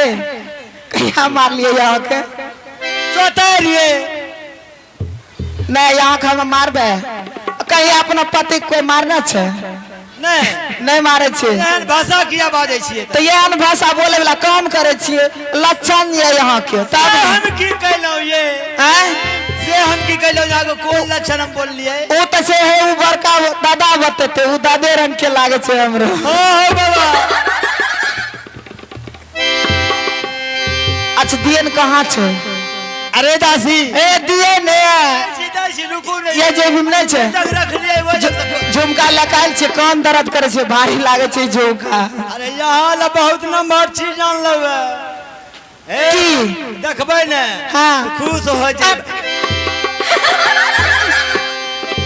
हे कहिया मारलियै अहाँके? चोतरिये। नहि, अहाँके हम मारबै? कहीं अपना पति कोई मारने छै? नहि। नहि मारै छै। एहन भाषा किया बाजै छियै? तऽ एहन भाषा बोले वाला काम करै छियै, लक्षण ये अहाँके तब। हम की कहलहुँ ये? आँय? से हम की कहलहुँ जे आगू कोन लक्षण हम बोललियै? ओ तऽ से है, ओ बड़का दादा बतेतै, ओ दादे रंग के लागै छै हमरो। हो हो बाबा। अच्छा, दियन कहाँ छै? अरे दासी। ए, दिए ने। सीधा छी, रुकू ने। ये जेबी में नहि छै। जग रखलियै ओहि जग तक। झुमका लगायल छै, कान दर्द करे छै, भारी लागे छै झुमका। अरे यहाँ ला बहुत नंबर छी, जान लेबै। ए, की? देखबै ने? हाँ। तऽ खुश हो जेबै।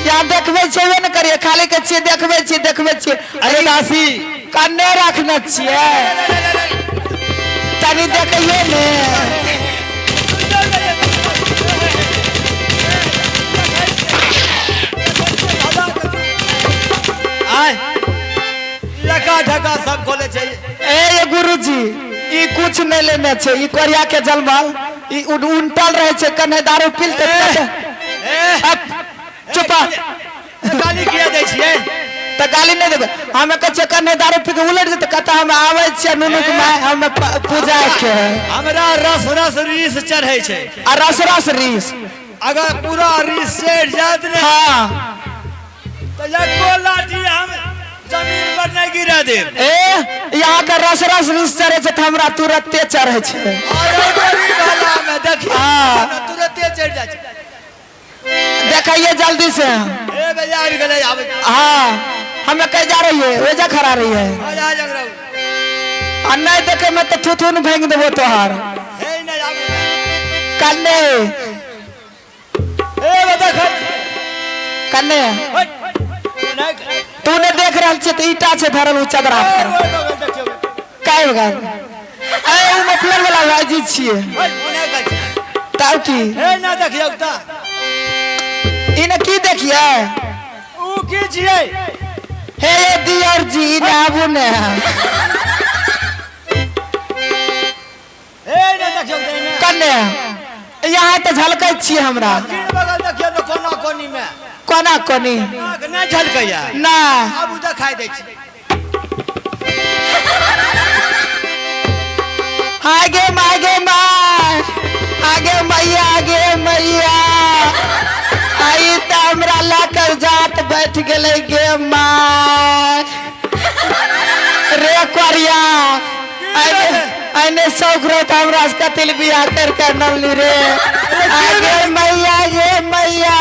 यहाँ देखबै छेबे ने करिए, खाली के छियै देखबै छियै, देखबै छियै। अरे दासी। कन्ने रखने छियै, तनी देखिए ने। आय लका ढका सब खोले छै। ए ये गुरुजी, ई कुछ नहीं लेने छै, ई कोरिया के जलमल, ई उनटल रहे छै, कन्ने दारू पीलते। ए। चुपा। गाली किया दै छियै? तऽ गाली नहि देबै? हमे कहै छियै कन्ने दारू पी के उलट जेतै, कतऽ हम आबै छियै नुनू के माय, हमे पूजा के। हमरा रस रस रीस चढ़ै छै। आ रस रस रीस? अगर पूरा रीस चढ़ि जायत ने, तऽ एको लाठी हम जमीन पर नहि गिरा देब। ए, यहाँ के रस रस रीस चढ़ै छै तऽ हमरा तुरते चढ़ै छै। अरे बड़ी भला में देखिए। तुरते चढ़ि जाइ छै। देखिए जल्दी से। ए भैया, आबि गेलै, आबै। हाँ, हमें कहीं जा रही है, वजह खड़ा रही है। आ जा जगराउ। आ नहीं देखे में तो थुथुन भेंग देबो तोहार। हे, नहि आबै। कन्ने? ए बता खा। कन्ने? नहि। तू ने देख रहल छियै तऽ ईटा छै धरल उ चदरा पर। ओहि बगल देखियौ। काय बगल? ए, उ मफलर वाला भाईजी छियै। ओहि ओने कहै छै। तब की? हे, ना देखियौ तऽ। इने की देखिए? उ की छियै? हे ये दियर जी, इने आबू ने। हे, ना देखियौ तऽ एने। कन्ने? यहाँ तऽ झलकै छियै हमरा। तीन बगल देखियौ ने, कोना कोनी मे। कोना कोनी? अहाँके नहि झलकैया? ना। आब उ देखाइ दै छै। आगे माय गे माय, आगे मैया, आगे मैया, आई तऽ हमरा लऽ कर जात बैठ गेलै गे my. रे कोरिया, आइने आइने शौक रहो तऽ हमरा से कतिल बियाह कर के नलनी रे। आगे मैया, गे मैया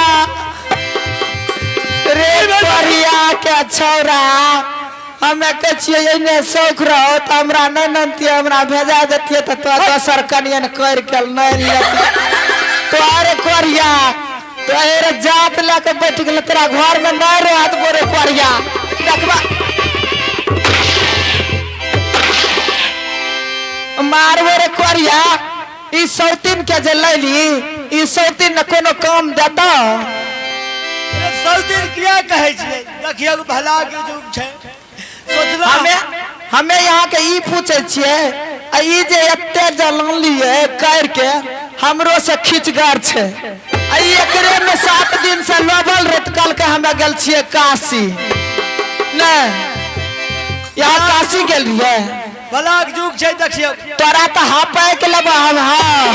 रे, कोरिया के छौरा, हमे कहै छियै एने शौक रहो तऽ हमरा नहि ननतियै, हमरा भेजा देतियै तऽ तोरा दोसर कनियन करि के नहि लेतियै। तोहरे कोरिया तोहरे जात लए के बैठ गेल, तोरा घरमे नहि रहत बोरे। कोरिया देखबा, मारबो रे कोरिया। ई सौतीन के जे लैली, ई सौतीन ने कोनो काम देता? सौतीन किया कहै छियै? देखियौ, भला के जुग छै, सोचलहुँ। हमे हमे यहाँ के ई पूछै छियै, आ ई जे एते जलन लिए कर के हमरो से खिचगर छै, आ ई एकरे में 7 दिन से लोबल रहे, कल के हमे गेल छियै काशी। नहीं, यहाँ काशी गेल रहियै। भला के जुग छै, देखियौ। तोरा तऽ हापै के लेबो हम। हाँ,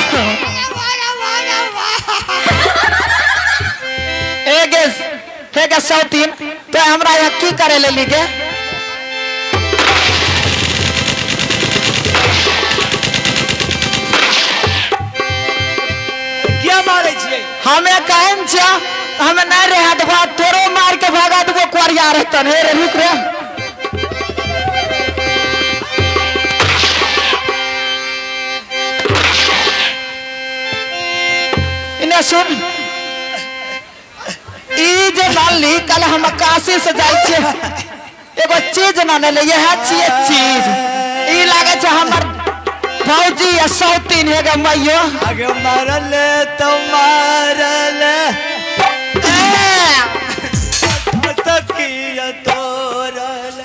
ए गे, हे गे सौतीन, तो हमरा यहाँ की करे लेली गे? किया मारै छियै? हमे कहन छियै, हमे नहीं रहा देबो, तोरो मार के भगा देबो कोरिया रहतन। हे रे, रुक रे। इने सुन, ई जे मानली कल हम काशी से जाइ छियै, एगो चीज न ले, इएह छियै चीज। ई लागै छै हमर भौजी आ सौतीन। हे गे मैयो। आगे मारल तो मारल। ए, तकिया तोड़ल।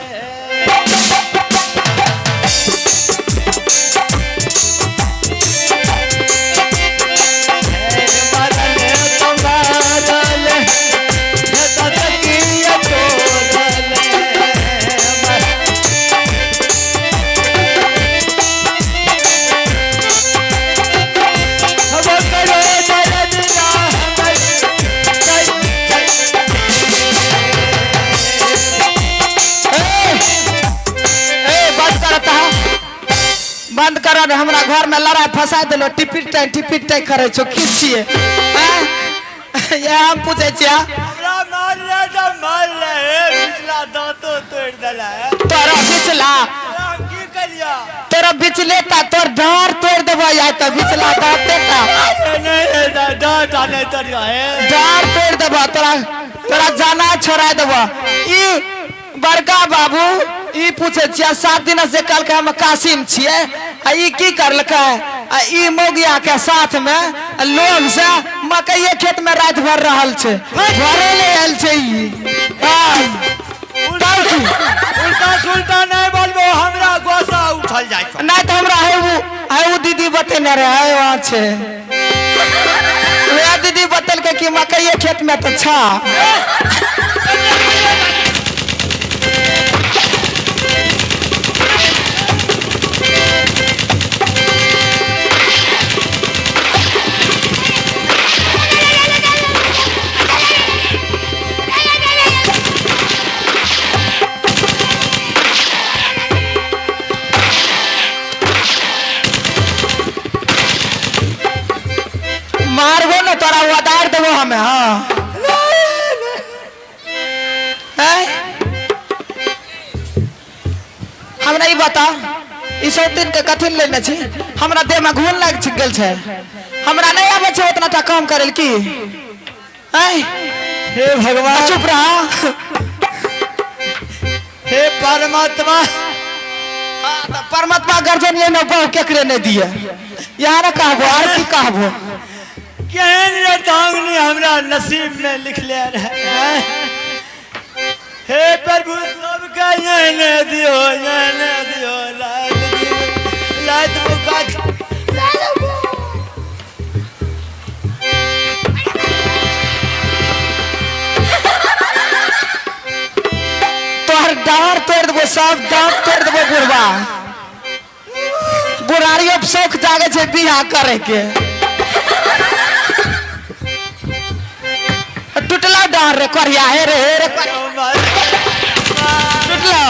बंद कर रे, हमरा घर में लड़ाई फंसा देलो, टिपिट टाइ टिपिट टाइ करै छो, की छियै? आँय? इएह हम पूछै छियै। हमरा मार ले तऽ मार ले, हे पिछला दांतो तोड़ि देला है। तोरा बिचला, तोरा हम की करिया? तोरा बिचले ता तोर डाँर तोड़ि देबो आइ, तऽ बिचला दाँते ता। नहीं हे दांत आ नहीं तोड़ियो हे। डाँर तोड़ि देबो तोरा, तोरा जाना छोड़ा देबो। ई बड़का बाबू ई पूछै छियै, 7 दिन से कहलकै हम कासिम छियै, आ ई की करलकै? आ ई मौगिया के साथ में लोभ से मकइये खेत में राति भर रहल छै, घरे ले आयल छै ई। हाँ, तब की? उल्टा सुल्टा नहीं बोलबो, हमरा गोसा उठल जाइ छौ। नहीं तो हमरा है वो दीदी बतेने रहे, है वहाँ छै। वएह दीदी बतेलकै कि मकइये खेत में तऽ छा। मारबो ने तोरा, उदार देबो हमें। हाँ हैं? हमरा ई बता, ई सब दिन के कथी लेने छी? हमरा देह में घुन लागि गेल छै, हमरा नहीं आबै छै उतना टा काम करे की। हैं? हे भगवान, चुप रहा। हे परमात्मा। हाँ, तऽ परमात्मा गर्जन ये न बहु केकरे नहीं दिए, यहाँ न कहबो और की कहबो। केहन रे दांगनी हमरा नसीब में लिखले रहे। हे प्रभु, सबके एहने दियो, एहने दियो, लात दियो, लात मुका। तोहर डाँर तोड़ देबो, सब दांत तोड़ देबो। बुढ़वा बुढ़ारियो शौक जागे छै बियाह करे के। टूटला डाँर रे करिया, हे रे हे रे करिया। टूटला।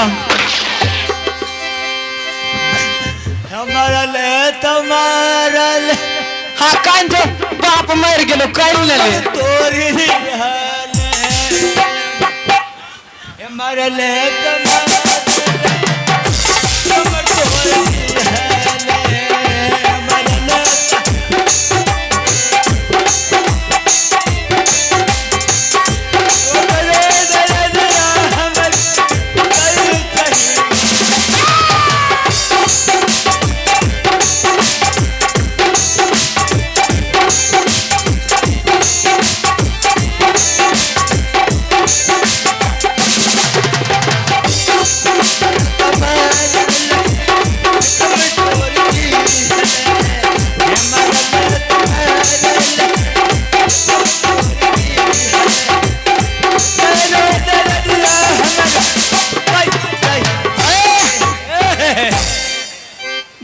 हमारा ले तुम्हारा ले। हाँ कान जो बाप मर गेलो कान ले ले। तोरी मरले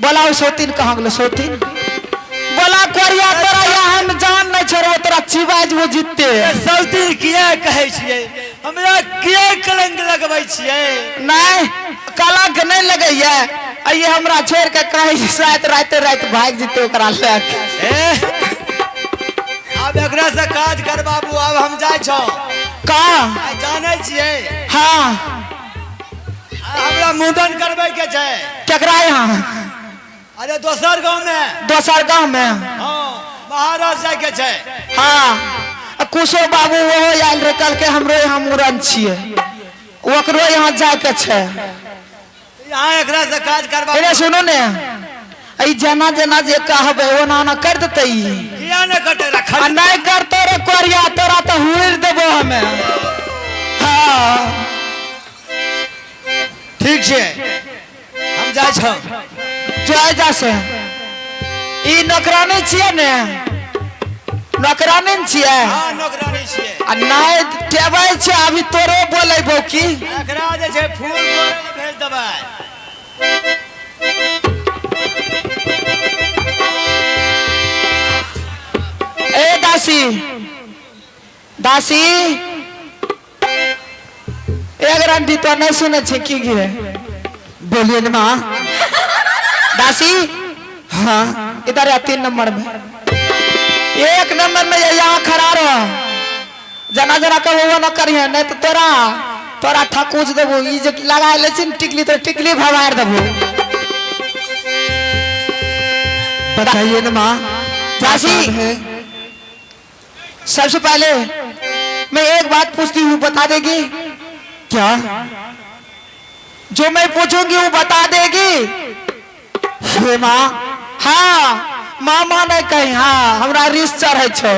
बोलाओ सौतीन कहाँ गेलो सौतीन? बोला कोरिया, तोरा यहाँ हम जान नहीं छोड़बो, तोरा चिबाज वो जीतते। सौतीन किया कहै छियै हमरा? किया कलंक लगबै छियै? नहीं कलंक नहीं लगैया, ये हमरा छोड़ के कहीं रात रात रात भाग जीते ओकरा लए के। आब एकरा से काज कर बाबू, आब हम जाइ छौ। का जानै छियै? हाँ। हमरा मुंडन करबै के छै। केकरा यहाँ? अरे दोसर गांव में। दोसर गांव में? हाँ, महाराज जाय के छै। हाँ, कुशो बाबू ओहो आयल रहे कल के, हमरो यहाँ मुड़न छियै, ओकरो यहाँ जाय के छै। यहाँ एकरा से काज करबा। अरे सुनो ने, ई जेना जेना जे कहबै ओना ओना कर देतै ई। किया ने कटे रखल? आ नहीं करतो रे कोरिया, तोरा तो हुर देबो हमें। हाँ ठीक छै, हम जाइ छौ। जाय जा से। ई नौकरानी छियै ने? नौकरानी ने छियै? हाँ नौकरानी छियै। आ नहीं टेबै छै अभी तोरो बोलेबो की। एकरा जे छै फूल तोड़ै लए भेज देबै। ए दासी, दासी, एक रंडी तो नहीं सुने छे की गे? बोलिए ना माँ। दासी। हाँ। इधर आ, 3 नंबर में, 1 नंबर में यहाँ खड़ा रह, जना जना के वो न करिहे, नहीं तो तोरा तोरा ठकुच देबो। ई जे लगा ले छी टिकली, तो टिकली भवार देबो। बताइए ना माँ। दासी है। सबसे पहले मैं एक बात पूछती हूँ, बता देगी? क्या? जो मैं पूछूंगी वो बता देगी? हे माँ। हाँ मामा नहीं कही, हाँ हमरा रिस चढ़े छो।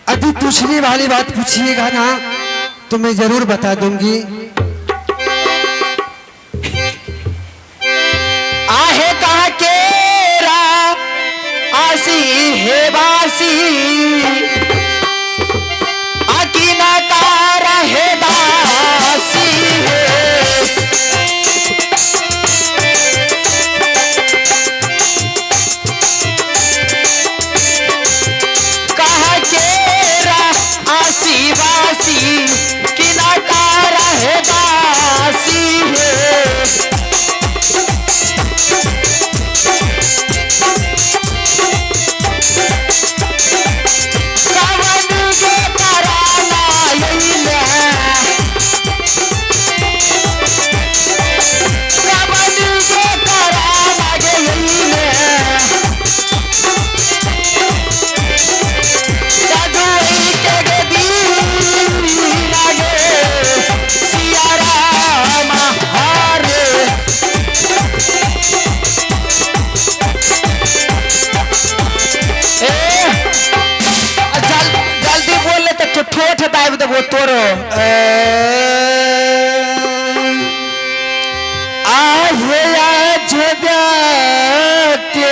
अभी पूछने वाली बात पूछिएगा ना तो मैं जरूर बता दूंगी। आहे कहा केरा आसी हे बासी आकी ना कार हे दासी हे। कहा केरा आसी बासी की ना कार हे दासी हे। जल्दी बोल ले तो ठोठ दाबि देबो तोरो। आहे के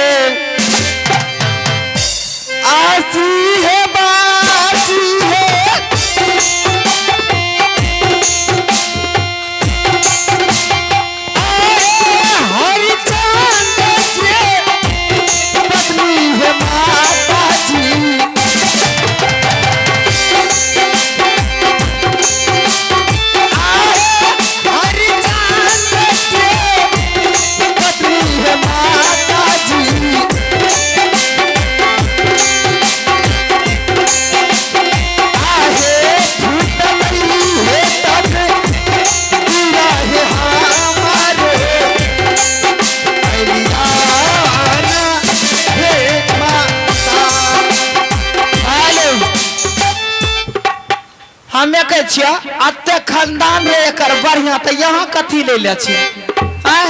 आसी है बासी है। हरिचंद के पत्नी है माता जी। हरिचंद के पत्नी है माता जी। आहे फूटली है तक पूरा है हमारे कल्याण हे माता। हेलो हमे कहै छियै अते खानदान रे एकर बढ़िया, तऽ यहाँ कथी लै ले छियै? आँय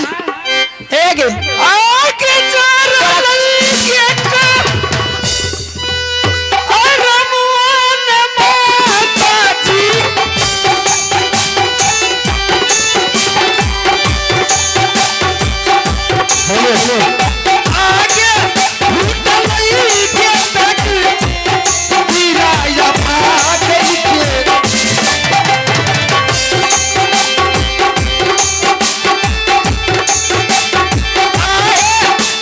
हे गे आगे के रमुआन माता जी। आगे फूटलई के तक पीरा या भागई के।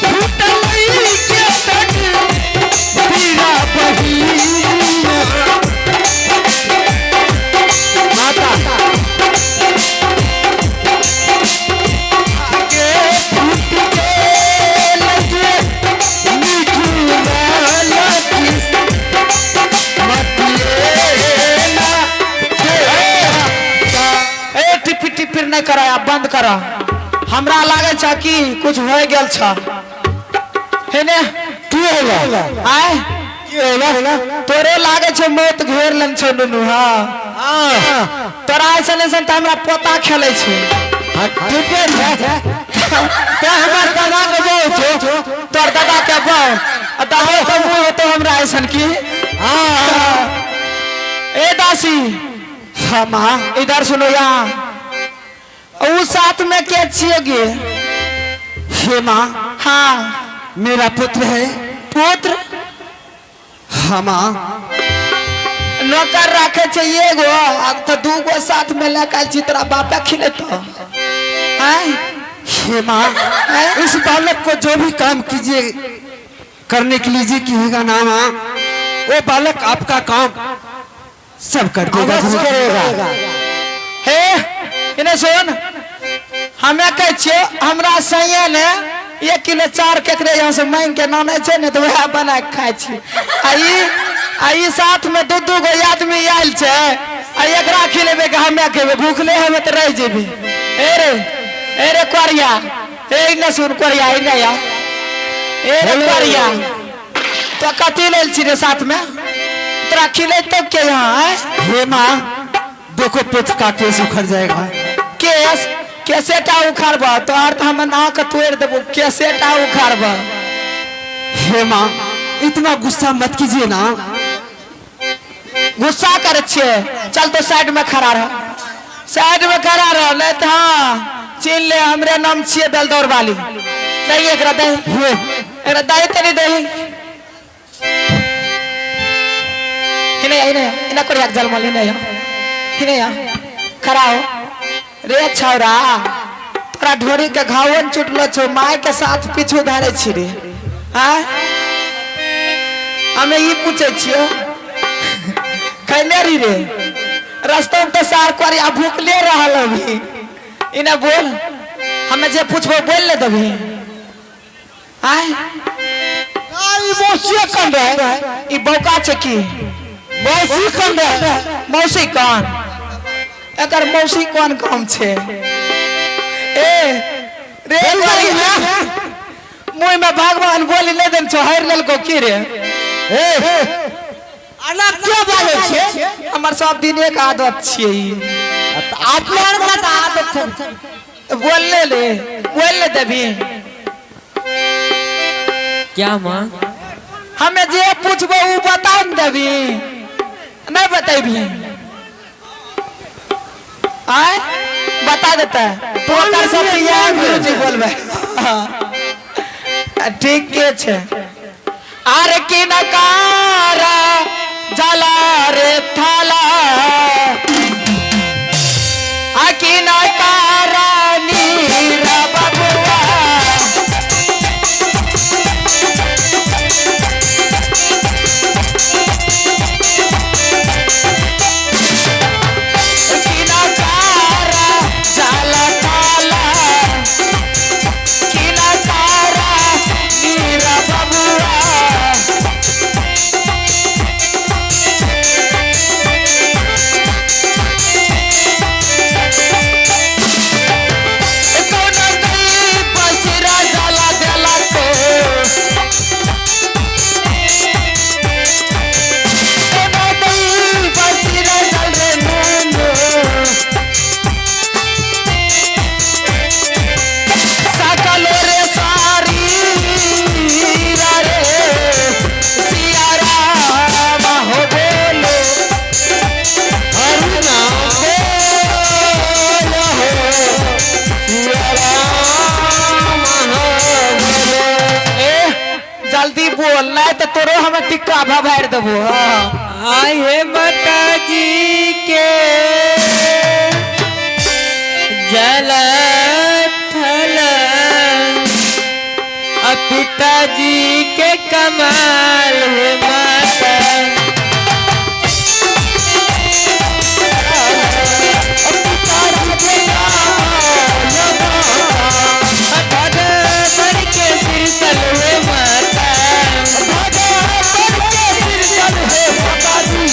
फूटलई के तक पीरा बहिनिया। माता आगे फूट के लगे मिठू लगी मतिए ना। ए टिपी टिपिर नहीं करा, आब बंद करा। हमरा लागै छ कि कुछ हो गेल छ। हेने की होला? आय की होला? तोरे लागै छ मौत घेर लन छ नुनू। हाँ हाँ तोरा ऐसन ऐसन तऽ हमरा पोता खेलै छै। ठीके छै, ते हमर दादा के बहु छो। तोर दादा के बहु आ दादा के मुँह होतो हमरा ऐसन की। हाँ ए दासी। हाँ माँ। इधर सुनो, यहाँ उ साथ में के छियै गे? हे माँ। हाँ मेरा पुत्र है। पुत्र? हाँ माँ। नौकर राखे छै एगो आ तऽ दूगो साथ में लए के आयल छी, तोरा बापे खिलेतो? आँय हे माँ, इस बालक को जो भी काम कीजिए करने के लीजिए कीजिएगा ना माँ, वो बालक आपका काम सब कर देगा। करेगा। हे इने सुन, हमे कहै छियौ हमरा सैया ने 1 किलो चाउर केकरे यहाँ से मांगि के नानै छै ने, तऽ वएह बना के खाइ छी। आ ई साथ में दू दू गो आदमी आयल छै, आ एकरा खिलेबै कि हमे खेबै? भूखले हमे तऽ रहि जेबै। ए रे, ए रे कोरिया, ए ने सुन कोरिया, ए ने या, ए रे कोरिया, तो कथी लेल छी रे साथ में? तोरा खिलेतौ के यहाँ, आँय? हे माँ, देखो, पेट का केस उखड़ जाएगा। केस केसेटा उखाड़ब तोहर तऽ हम नाक तोड़ि देबो, केसेटा उखाड़ब। हे माँ, इतना गुस्सा मत कीजिए ना। गुस्सा करै छियै? चल तो साइड में खड़ा रह, साइड में खड़ा रह, नहीं तऽ हाँ चिन्ह ले, हमरे नाम छियै बेलदौर वाली। दही एकरा, दही। हे। एकरा दही तनी, दही। हिने हिने हिने कोरिया जलमल, हिने हिने खड़ा हो। रे छौरा, तोरा ढोरी के घावन चुटलो छौ, माय के साथ पीछू धरे छी रे? आय, हमे ई पूछे छियो, खैने रही रे? रास्ता में तो सार कोरिया भूखले रहल अभी। इने बोल, हमे जे पूछबो बोल ले देबही? आय? ई मौसी कन रहे। ई बौका छै की? मौसी कन रहे। मौसी कौन? एकर मौसी कोन काम छै? ए रे कोरिया, मुँह में भगवान बोली नहीं देन छौ, हारि लेलको की रे? ए, अना क्यों बाजै छियै? हमर सब दिन एक आदत छियै ई। अपना आर के तऽ आदत छै। बोलले ले, बोल ले देबी? क्या माँ? हमे जे पूछबो उ बता ने देबी? नहीं बतेबी? आय, बता देता तो ओकर सब इएह गुरुजी बोलबै। हाँ। ठीक के छै। आर की नकारा जला रे थाला, आ की नकारा नीरा बबुआ? की नकारा जला थाला, की नकारा नीरा बबुआ? कोनो नहीं पसरा जला देला को, कोनो नहीं पसरा जल रे नूनू। सकल रे सारी रे, सिया राम हो बोलो। हरि नाम बोल हो, सिया राम हो बोलो। ए, जल्दी बोल, नहीं तो तोरो हमें टिक्का भभार देबो। हाँ। आय हे माता जी के जल थल, आ पिताजी के कमाल है माता। पिताजी के कमाल माता। भगवान के सिर तलवे माता। भगवान के सिर तल है माता जी।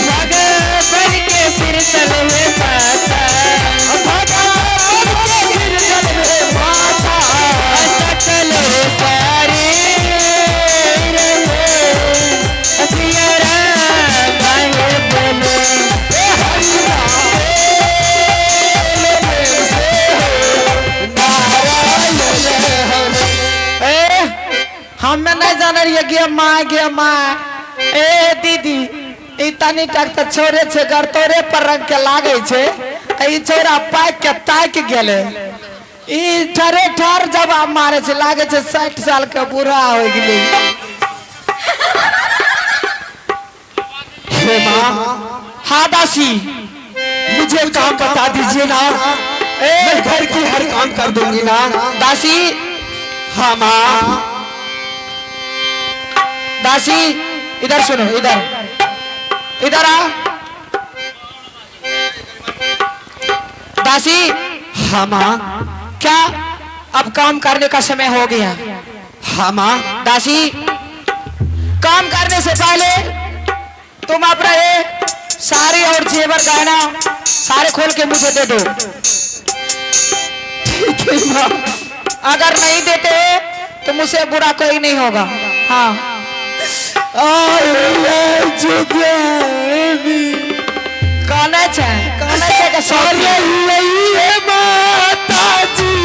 भगवान के सिर तलवे माता। भगवान के सिर तल है माता। सकल सारी रे, सिया राम हे बोलो। ए हरि राम बोल से हो, नारायण हरे। ए, हमें नहीं जाने रहिए गे माँ, गे माँ। ए दीदी, ई तनी टक तऽ छोड़े छै, गरतोरे पर रंग के लागे छै। आ ई छोरा पाकि के ताकि गेलै। ई ठरे ठर जवाब मारे छै, लागे छै 60 साल के बूढ़ा हो गेलै। हे माँ। हाँ दासी। मुझे काम बता दीजिए ना, मैं घर की हर काम कर दूंगी ना। दासी। हाँ माँ। दासी, इधर सुनो, इधर इधर आ दासी। हाँ माँ। क्या अब काम करने का समय हो गया। हाँ माँ। दासी, काम करने से पहले तुम अपना ये साड़ी और जेवर गहना सारे खोल के मुझे दे दो। ठीक है माँ। अगर नहीं देते तो मुझसे बुरा कोई नहीं होगा। हाँ। कहना छै, कहना छै के सब माता जी।